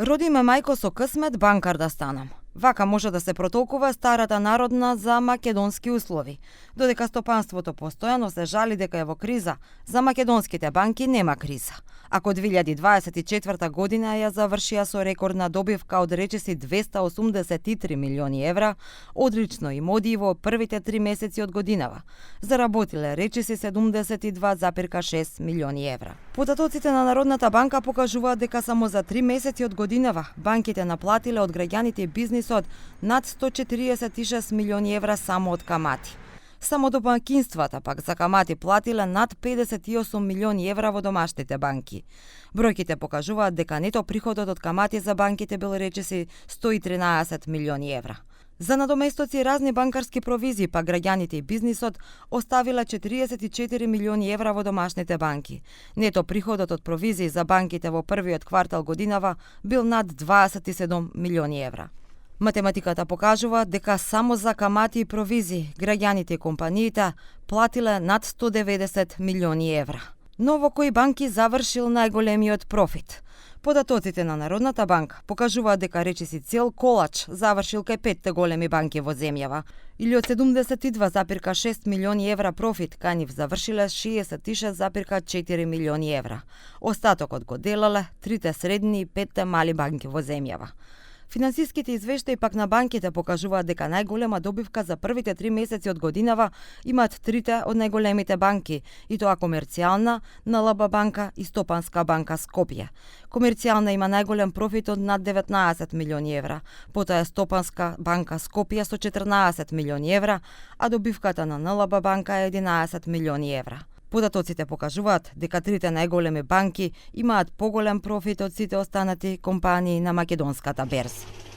Роди ме мајко со късмет банкар да станам. Вака може да се протолкува старата народна за македонски услови. Додека стопанството постојано се жали дека е во криза, за македонските банки нема криза. Ако 2024 година ја завршија со рекордна добивка од речиси 283 милиони евра, одлично им оди во првите 3 месеци од годинава. Заработиле речиси 72,6 милиони евра. Податоците на Народната банка покажуваат дека само за 3 месеци од годинава банките наплатиле од граѓаните и бизнисот над 146 милиони евра само од камати. Само домаќинствата пак за камати платиле над 58 милиони евра во домашните банки. Бројките покажуваат дека нето приходот од камати за банките бил речиси 113 милиони евра. За надоместоци и разни банкарски провизии пак граѓаните и бизнисот оставиле 44 милиони евра во домашните банки. Нето приходот од провизии за банките во првиот квартал годинава бил над 27 милиони евра. Математиката покажува дека само за камати и провизии граѓаните и компаниите платиле над 190 милиони евра. Но во кои банки завршил најголемиот профит? Податоците на Народната банка покажуваат дека речиси цел колач завршил кај 5 големи банки во земјава, или од 72,6 милиони евра профит, кај нив завршиле 66,4 милиони евра. Остатокот го делеле 3 средни и 5 мали банки во земјава. Финансиските извештаи пак на банките покажуваат дека најголема добивка за првите 3 месеци од годинава имаат 3 од најголемите банки, и тоа Комерцијална, НЛБ банка и Стопанска банка Скопје. Комерцијална има најголем профит од над 19 милиони евра, потоа е Стопанска банка Скопје со 14 милиони евра, а добивката на НЛБ банка е 11 милиони евра. Податоците покажуваат дека 3 најголеми банки имаат поголем профит од сите останати компании на македонската берза.